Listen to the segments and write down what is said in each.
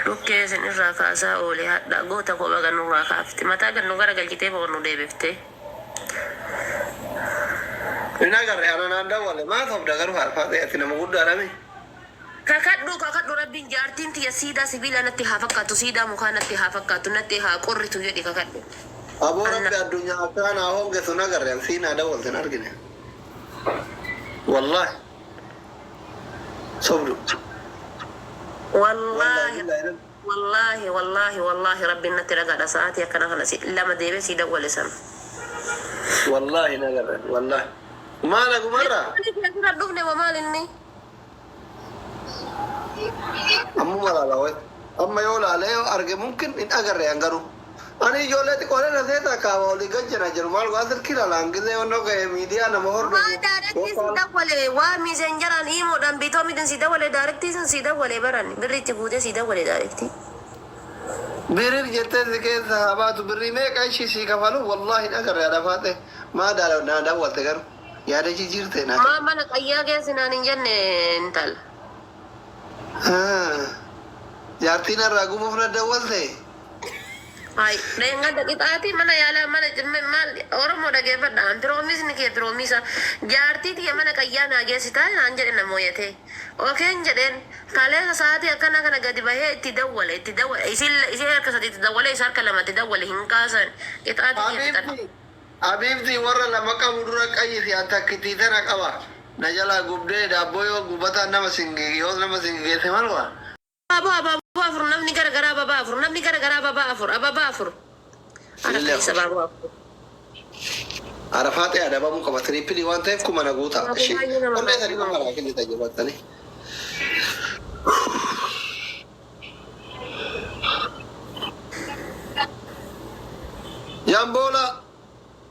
Dhukkee isin irraa kaasaa oole hadha goota koo baga nurraa kaafte mataa gad nu garagalchitee moo nu deebiftee. Hin agarre ana naan dawwale maa sobda garuu haadha faaxee ati nama guddaadha mi. Kakadhu kakadhu rabbiin jaartiin tiyya siidaa sibiilaa natti haa fakkaattu siidaa mukaa natti haa fakkaattu natti haa qorritu jedhi kakadhu. Aboo Anna. rabbi addunyaa akkaa naa hoongessu hin agarre an sii naa dawwalte hin argine wallahi sobdu wallahi Wallaahi billahi rabbi wallaahi wallaahi wallaahi rabbiin natti ragaadha sa'aatii akkana kana si lama deebee sii dawwale sana. wallahi hin agarre wallahi maal agumarraa Maaliif asirra dhufne moo maal inni? Ammuma laala way. Amma yoo laalee yoo arge mumkin hin agarre an garuu. Ani ijoollee xiqqoolee na seeta kaaba olii gad jira jiru maal godhaa silkii laala an gizee wannoo ga'e miidiyaa nama Waa hordofu daarektii yoo si kaala. dawwale waa miisenjaraan iimoodhaan bitoo mitin si dawwale daarektii sun si dawwale baran birri itti guutee si dawwale daarektii. Birir jettee si keessa haa baatu birrii meeqa ishii sii kafalu wallaahi hin agarre haadha faaxee maa naa dawwalte garuu. Yaada jijjiirte naa Maa kenni. mana qayyaa geessi naan hin jenne intala. Ah, Jaartii narraa gubuuf na dawwalte. Hay, dheengadda qixaatii mana yaalaa mana maal Oromoo dhageeffadha. An piroomisni kee piroomisa. Jaartii tiyya mana qayyaa naa geessitaa naan jedhe na mooyatee. Okeen jedheen kaleessa sa'aatii akkana kana gadi bahee itti dawwale itti dawwale isin isin harka sadi itti dawwale isa harka lama itti dawwale hin kaasan qixaatii kee fixadhu. Habiibti Habiibti warra lama qabu dura qayyisi an takkittii tana qaba na jalaa gubdee daabboo yoo gubataan nama sin yoo nama sin geesse maal godha. Abaaboo abaaboo afur namni gara garaa ababaa afur namni gara garaa ababaa afur ababaa afur Ara Ilillee keessa afur. abaaboo afur. Arafaaxee adabamuu qaba tiriippilii waan ta'eef kuma na guuta. Abaaboo Ishii baay'ee nama onnee sadii baay'ee qofa naa kennita jabattanii. Jamboola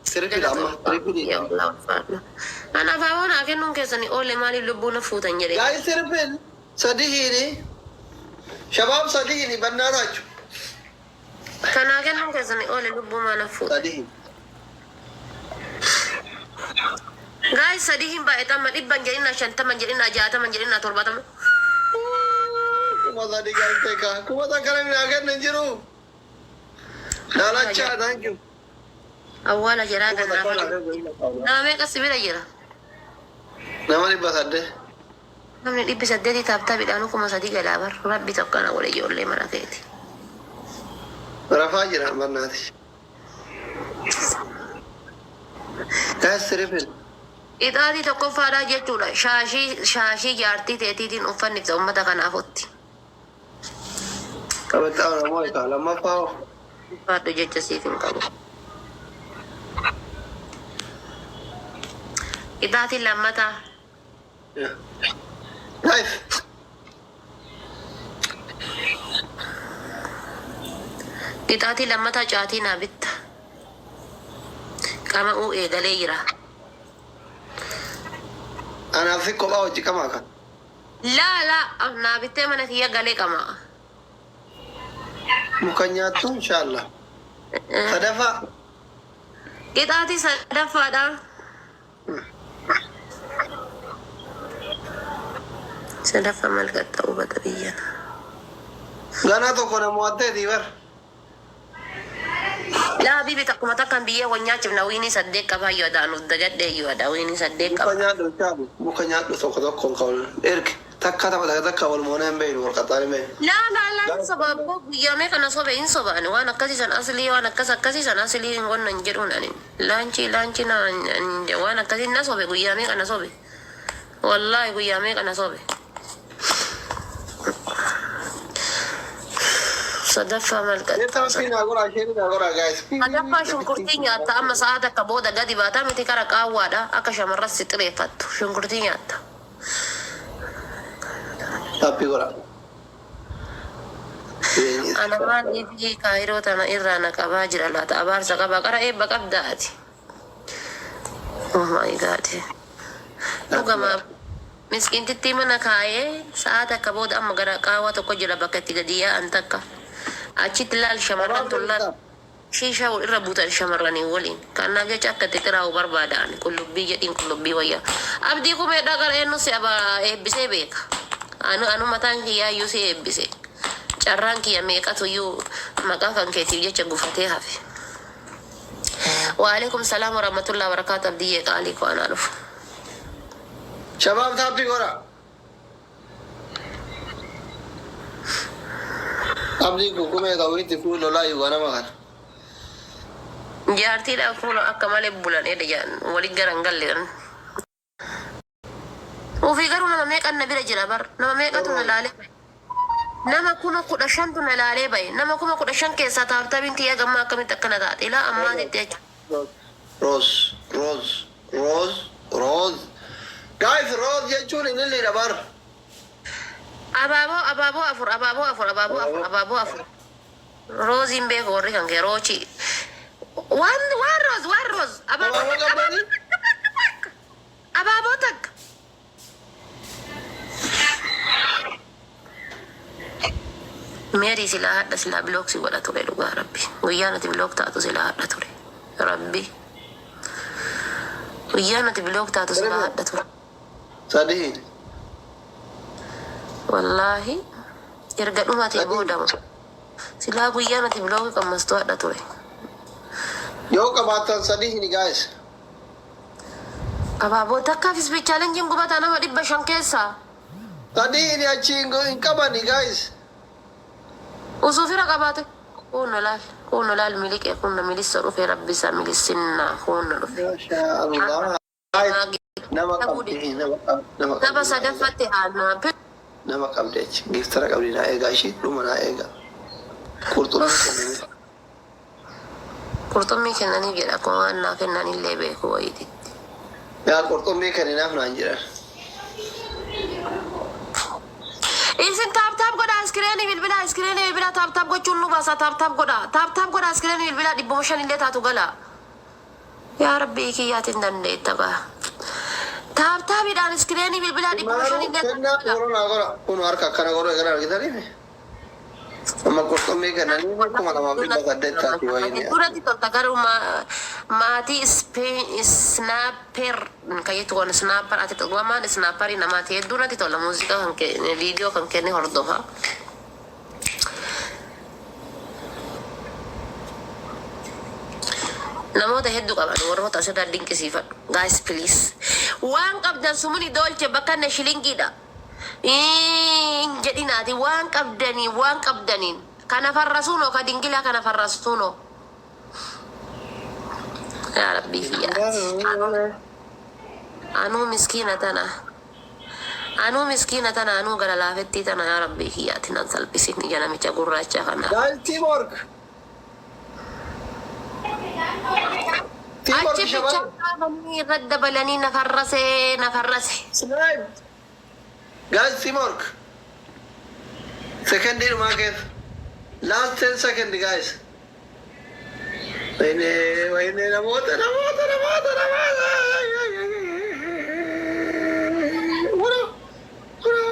Sirbiidha amma sirbiidha. Yaa Allah ulfaadhu. An abaaboo naa kennuun keessanii oole maaliif lubbuu na fuutan jedhee. Gaa'ii sirbiin sadihiini shabaab sadihiini bannaa taachu Kanaa kennuun keessanii oole lubbuu maa na fuutan. sadihiin. Gaa'ii sadii hin baay'atama dhibban jedhinaa shantaman jedhinaa jaataman jedhinaa torbaatama. 3000 galtee kaa kuma takka namni naa kenna hin jiru. Laalachaa thank you. Awwaala jiraa Kuma kan takka naaf. naa kenna hin jiru. Nama meeqa si bira jira? Nama 800. Namni 800 taaptaabiidhaan 3000 galaa bar. Rabbi tokko na godhe ijoollee mana keeti. Rafaa jira barnaati. Guys triple. Ixaatii tokkoffaadhaa jechuudha. Shaashii shaashii jaartii teetiitiin uffannifta uummata kanaafutti. Qabaxaa Oromoo egaa lammaffaa hoo? Ulfaadhu jecha siif hin qabu. Qixaatiin lammataa. Guys. Qixaatii lammataa caatii naa bitta. Qama'uu eegalee jira. Anaaf si kophaa hojii qamaa kan. Laa laa naa bittee mana kiyya galee qama'a. Muka nyaattu inshallah. Sadaffaa. Qixaatii sadaffaadha. Sadaffaa maal qaxxa'uu bata biyyana. Ganaa tokko na mo'atteetii bar. Laa habiibi takkuma takkaan biyyee wal nyaachifna wiinii saddeet qabaa yoo adaa nuuf dagadhee yoo adaa wiinii saddeet Muka qaba. nyaadhu inshallah. Muka nyaadhu tokko tokkoon qabu. Ergi takka tapha takka takka wal moonee hin beeknu wal qaxxaanee hin beeknu. Laa laa laa hin soba abboo guyyaa meeqa na sobe hin soba ani waan akkasii san aslii waan akkas akkasii san aslii hin gonnan jedhuun ani laanchii laanchii na waan akkasii na sobe guyyaa meeqa na sobe wallaahi guyyaa meeqa na sobe. Sadaffaa maal Mee qaxxaa taappii naa godhaa sheerii naa godhaa guys. Sadaffaa shunkurtii nyaatta amma sa'a takka booda gadi baataa miti kara qaawwaadha akka shamarras si xireeffattu shunkurtii nyaatta. Taappii godhaa. Ana maaliif kaayiroo tana irraa na qabaa jira laata abaarsa qabaa qara eebba qabda ati. Oh my god. Dhugama miskiintittii mana kaayee sa'a takka booda amma gara qaawwaa tokko jira bakka itti gadi yaa'an takka. Achitti laal shamarran tun laal shiishaa wal irra buutan shamarranii waliin. Kanaaf jecha akka itti xiraa'u barbaada ani qullubbii jedhiin qullubbii wayyaa. Abdii kumeedhaa gara eenyu si aba eebbisee beeka. Anu anu mataan kiyyaayyuu si eebbise. Carraan kiyya meeqatu iyyuu maqaa kan keetiif jecha gufatee hafe. Waalaikum salaam warahmatullahi wabarakaatu. Abdiyyee qaalii koo, anaa dhufu. Shabaab, tap godha. Abdii kukumee qabuitti fuul lolaa yuugaa nama kana. Jaartiidhaan fuula akka malee bulan edha jedhan walit garan galle. Ofii garuu nama meeqan na bira jira bar, nama meeqatu na laalee bahe. Nama 15,000tu na laalee bahe. Nama 15,000 keessaa tap tapiin tiyya gammaa akkamitti akkana taate ilaa ammaatitti jechuudha. Rose, rose, rose, rose. Guys, rose jechuun ililliidha bar. Abaaboo, abaaboo afur, abaaboo afur, abaaboo afur, abaaboo afur. Rooziin beeku warri kan kee roochi. Waan waan rose, waan rose, abaaboo Abaaboo takka, abaaboo qabdanii? takka, takka, takka, abaaboo takka. Meerii, silaa hadha silaa block si godha ture, dhugaa rabbi. Guyyaa nati block taatu silaa hadha ture. Rabbi. Guyyaa nati block taatu silaa hadha ture. Sadii. Wallaahi erga dhumatee Sadii. boodama. Silaa guyyaa nati block qammastu hadha ture. Yoo qabaattan sadii hini, guys. Abaaboo takkaaf speed challengeiin gubataa nama 500 keessaa. Sadii hini, achi hin qabani, guys. Usuu fira qabaate. Kunno laal, kunno laal, miliqee kunno milissa dhufe, rabbisa milissinnaa kunno dhufe. Masha Allah. Nama qabdi, nama qabdi, nama Tapha qabdi. sadaffatti aanaa. Nama qabdi achi. Giftara qabdi, naa eegaa, ishii dhuma naa eegaa. Qurxummii kennanii. Qurxummii kennaniif jedha, akkuma waan naa kennanillee beeku wayiititti. Yaa, qurxummii kenninaaf naan jedhan. Isin tap tap godhaa screenii bilbilaa, screenii bilbilaa tap tap gochuun nu baasa. Tap tap godhaa, tap tap godhaa, screenii bilbilaa 500 illee taatu gala. Yaa rabbii kiyyaatiin dandeetta gaa. Tap tapiidhaan screenii bilbilaa 500 Maaru illee taatu kennaa gala. toora naa godha. Kun harka akkana godhu eegala argitanii. Amma qurxummii kennanii 2800 taati wayini. Duratti tolta garuu maatii sniper kan jettu kun, sniper ati wamaan sniperii namaati, hedduu natti tola. Muuziqaa kan kee, viidiyoo kan kenne hordofa. Namoota hedduu qaban warroota asirraa dinqisiifadhu. Guys, please. Waan qabdan sumuni doolche bakka na shilingiidha. Hin jedhinaati, waan qabdanii, waan qabdaniin. Kana farrasuunoo ka dingilaa kana farrasuunoo. Yaa rabbii kiyyaati. Anuu miskiina tana. Anuu miskiina tana, anuu gara laafettii tana, yaa rabbii kiyyaati nan salphisin ija namicha gurraacha kana. Guys, teamwork. Teamwork. Achi bichaa Shabaab. kaafanii irra dabalanii na farrasee, na farrase. Snipe. Guys, teamwork. Second dhumaa keessa. Last 10 second, guys. Wayne, wayne, namoota, namoota, namoota, namoota. Wura, wura.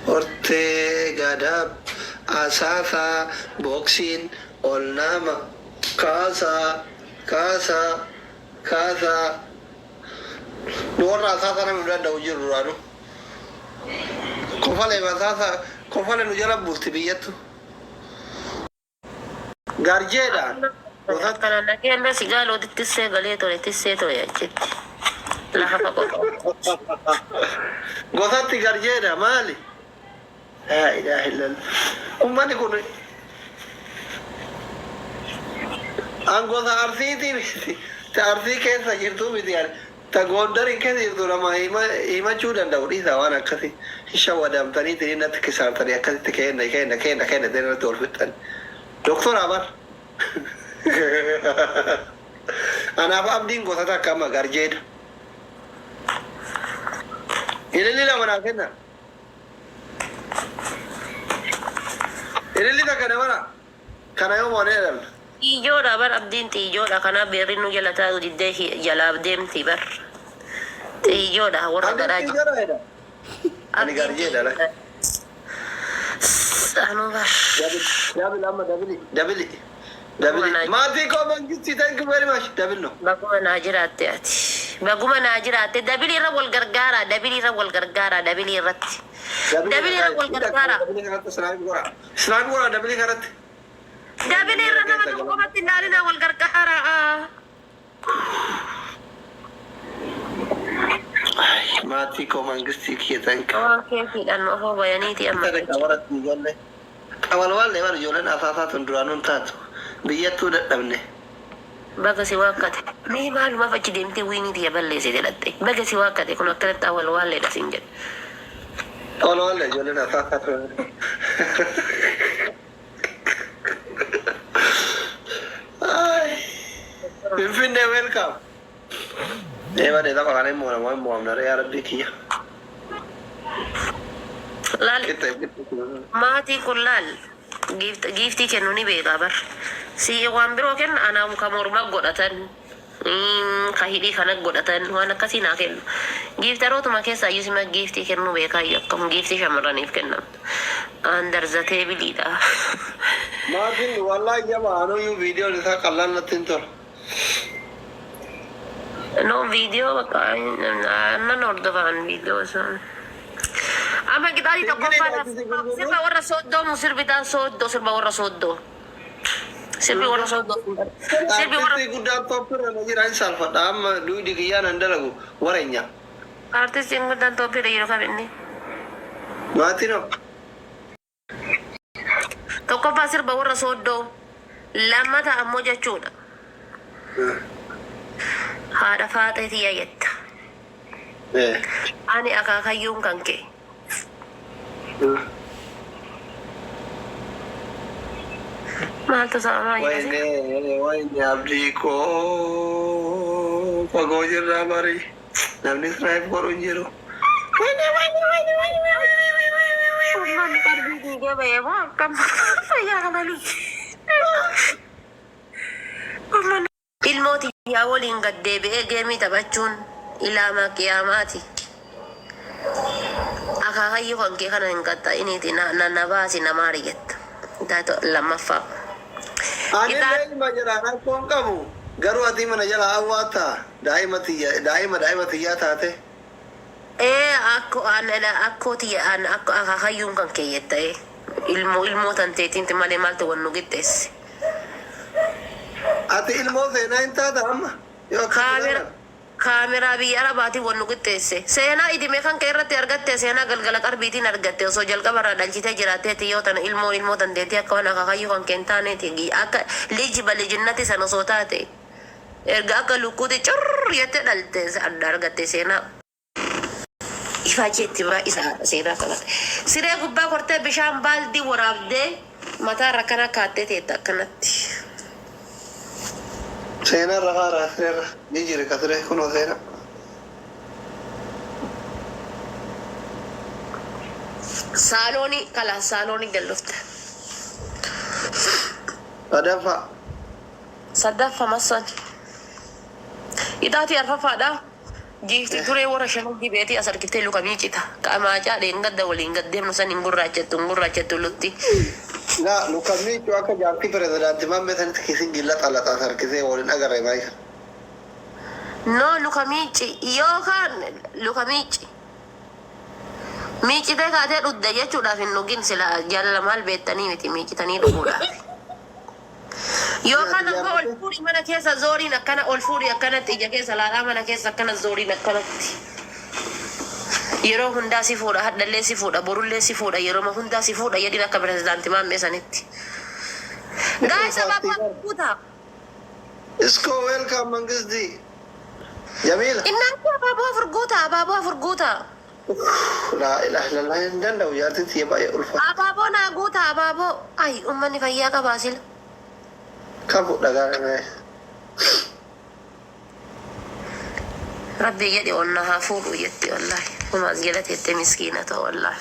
Hortee Gadab Asaasaa boksiin ol nama kaasaa, kaasaa, kaasaa. Nu warra asaasaa namni nu danda'u jiru duraanuu. Kofalee asaasaa kofale nu jala bulti biyyattu. Garjeedhaan. Gosatti. Kana nageenya sigaaloo tissee galee ture, tissee ture achitti. Lafa faqoo. Gosatti garjeedha maali? Laa ilaaha illallah. Uummanni kun an gosa Arsiitii miti. Ta Arsii keessa jirtu miti ani. Ta Gondarii keessa jirtu nama himachuu danda'u dhiisa, waan akkasii. Hin shawwadamtanii tini natti kisaartanii, akkasitti kenna, kenna, kenna, kenna jedhanii irratti wal fixxan. Doktor Abar. Anaaf abdiin gosa takka amma garjeedha. Ililli lama naa kenna. Ililli takka dabala. Kana yoo moonee jedhamna. Xiyyoodha bar, abdiin xiyyoodha, kanaaf beerri nu jala taa'u diddee jalaaf deemti bar. Xiyyoodha warra Abdiin garaa jiru. xiyyoodha jedha. Ani Abdiin garjeedha la. xiyyoodha. Anuu bar. Double, double, amma double, double. Double maatii koo mangistii, thank you very much. Double no. Baguma naa jiraatte ati. Baguma naa jiraatte. Double irra wal gargaara. Double irra wal gargaara. Double irratti. Double irra wal gargaara. Double kanatti snipe godha. Snipe godha double kanatti. Double irra nama tokko qofatti ilaalinaa, wal gargaara. Maatii koo mangistii kiyya, thank you. Waan keetiidhaan ofoo bayaniiti amma. Qabaratti ijoollee. Qabalwaallee bara ijoolleen asaasaa tun duraanuu hin taatu. Biyyattuu dadhabne. Baga si waakkate. Mee maalumaaf achi deemtee wiinii tiyya balleessite jedhatte? Baga si waakkate, kun akkanatti awwal waalleedha siin jedhe. Qabalwaallee ijoolleen asaasaa tun. Ay. Finfinnee, welcome. Deema tapha kana hin mo'amu, hin mo'amna yaa rabbii kiyya. Laal. Qixxee qixxee. Maatii kun laal, giiftii kennu ni beekaa bar. Si waan biroo kenna, anaa ka morma godhatan, ka hidhii kana godhatan, waan akkasii naa kennu. Giiftarootuma keessaa iyyuu sima giiftii kennuu beekaa iyyuu, akkam giiftii shamarraniif kennamtu. Under the tableidha. Maatiin wallahi jaba, anuyyuu viidiyoon isaa qallaan natti hin tolu. No, viidiyoo bakka nan hordofaan viidiyoo sun. Amma qixaatii tokkoffaadhaaf sirba warra Sooddoo mu sirbitaa, Sooddoo, sirba warra Sooddoo. Sirbi warra Sooddoo. Sirbi warra Artistii guddaan toppirra na jira, hin saalfadha amma duudi kiyyaan hin dalagu wareenya. Artistiin guddaan Tooppiidha yeroo kam inni? Maatiin hoo? Tokkoffaa sirba warra Sooddoo. Lammata ammoo jechuudha. Haadha faaxee tiyya jetta. Ani akaakayyuun kan kee. Maaltu sa'amaa jira? Wayne, wayne, abdii koo fagoo jirraa bari, namni snipe godhu hin jiru. Wayne, wayne, wayne, wayne, wayne, wayne, wayne, wayne. Uummanni qalbii diigee ba'ee moo akkam fayyaa qabanii? Uummanni ilmoo tiyyaa waliin gad deebi'ee geemii taphachuun ilaamaa qiyaamaati. Akaakayyuu kan kee kana hin qaxxa'iniiti na na na baasi na maari jetta. Taatoo lammaffaa. Ani illee ilma jedha, rakkoon qabu. Garuu ati mana jala awwaata daa'ima tiyya, daa'ima daa'ima tiyyaa taate. Ee, akko an akkoo tiyya, an akka akaakayyuun kan kee jetta ee. Ilmoo ilmoo tan teetiinti malee maaltu wan nu qixxeesse? Ati ilmoo seenaa hin taata amma. Yoo akkas Kaamera ilaalan. Kaameraa biyya Arabaatiin wan nu qixxeesse. Seenaa idime kan kee irratti argatte, seenaa galgala qarbiitiin argatte. Osoo jalqaba irraa dhalchitee jiraatteeti yoo tana ilmoo ilmoo dandeettii akka waan akaakayyuu kan kee hin taaneeti, akka liji balijinnati san osoo taate, erga akka lukkuuti curr jettee dhalte adda argatte seenaa. Ifaa jetti baay'isa seenaa kanatti. Siree gubbaa kortee bishaan baaldii waraabdee mataa irra akkana kaattee teetta akkanatti. Seenarra haaraa sireerra ni jira ka siree kunoo seenaa. Saaloonii kala saaloonii gallufte. Sadaffaa. Sadaffa massan. Ixaatii arfaffaadha. Giifti turee warra shanan dibeetii as harkiftee luka miicita. Qamaacaa dheengadda waliin gad deemnu san hin gurraachattu, hin gurraachattu lutti. Na luka miicuu akka jaartii pirezidaantii Maammee sanitti kiisin gilla xalaxaas harkisee waliin agarre maayika. No, luka miici yookaan luka miici. Miicitee kaatee dhugde jechuudhaaf hin dhugin, sila jaalala maal beektanii miti miicitanii dhuguudhaaf. Yookaan ammoo ol fuudhi mana keessa zooriin akkana ol fuudhi, akkanatti ija keessa laalaa mana keessa akkana zooriin akkanatti. Yeroo hundaa si fuudha, hadhallee si fuudha, borullee si fuudha, yeroo hundaa si fuudha jedhin akka pirezidaantii Maammee sanitti. Guys, abaaboo guutaa. Iskoo, welcome Mangistii. Jamiila. Innaatti abaaboo afur guutaa, abaaboo afur guutaa. Laa ilaaha illallah, hin danda'u, jaartiin tiyya baay'ee ulfaata. Abaaboo naa guutaa, abaaboo. Ay, uummanni fayyaa qabaa sila. Qabu dhagaa kana. Rabbi jedhi onna haa fuudhu jetti wallaahi. Kumaas jala teette miskiina ta'u wallaahi.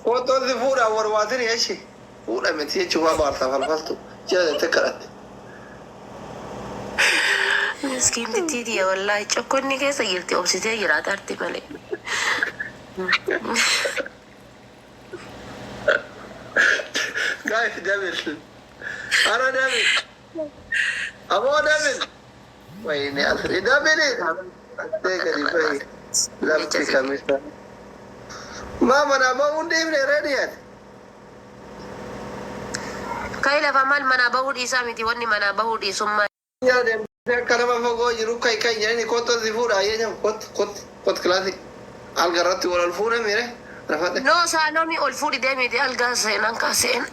Fotoon si fuudhaan warwaatin eeshi. Fuudha miti jechuun waa baarsaa falfaltu. Jala jettee kadhatte. Miskiintittii tiyya wallaahi cokkonni keessa jirti, obsitee jiraata arti malee. Guys, double. Ara double. Aboo double. Wayne asli double. Attee gadi bahi. Lafti kamisa. Maa manaa bahuun dhiifne reediyaati. Kai lafa maal manaa bahuu dhiisaa miti, wanni manaa bahuu dhiisummaa. Yaa deemtee akka nama fagoo jiru kai kai jedhani, kottu si fuudha ayyee, kottu kottu kottu kilaasii. Alga irratti wal ol fuune miire rafadhe. No, saaloonii ol fuudhi deemiti, algaa seenan kaa seen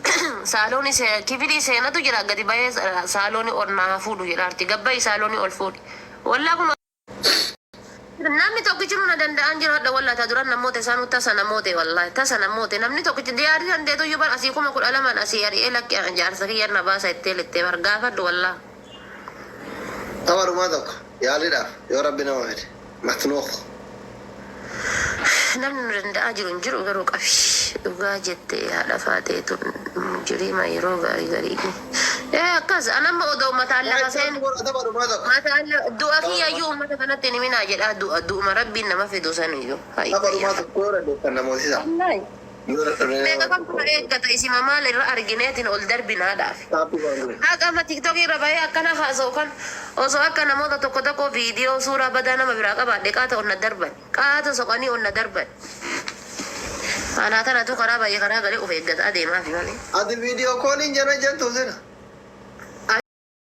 saaloonii see kifilii seenatu jira, gadi bahee saaloonii ol naa fuudhu jedhaarti, gabbayi saaloonii ol fuudhi. Wallaa kun namni tokkichi nu na danda'an jiru hadha. Wallaa ta duran namoota isaanuu tasa namoota, wallaahi tasa namoota, namni tokkichi diyaarii dandeetu iyyuu bar asii 12,000 asii ari'ee, lakki jaarsa kiyya na baasa ittee littee bar gaafadhu wallaa. Tapharumaa tokko yaaliidhaaf yoo rabbi nama fide matnuuq. Namni nu danda'aa jiru hin jiru garuu qabi. Dhugaa jette haadha faateetu mujriima yeroo gaarii garii. Ee, akkas anamma odoo mataan lafa seen Tapharumaa tokko. mataan du'a kiyyayyuu uummata kanatti hin himinaa jedhaa, du'a du'uma rabbiin nama fidu saniyyuu. Tapharumaa tokko yoo dandeessan namootisa. Yoo Meeqa kan kuna eeggata isima maal irra argineetiin ol darbinaadhaaf. Taappii waan godhe. Haqa amma TikTokii irra bahee akkana haasa'u kan osoo akka namoota tokko tokko viidiyoo suuraa badaa nama biraa qabaadhe qaata ol na darban. Qaata soqanii ol na darban. Anaa tanatu karaa baay'ee karaa galee of eeggataa deemaafi malee. Ati video calliin jana jettu sina.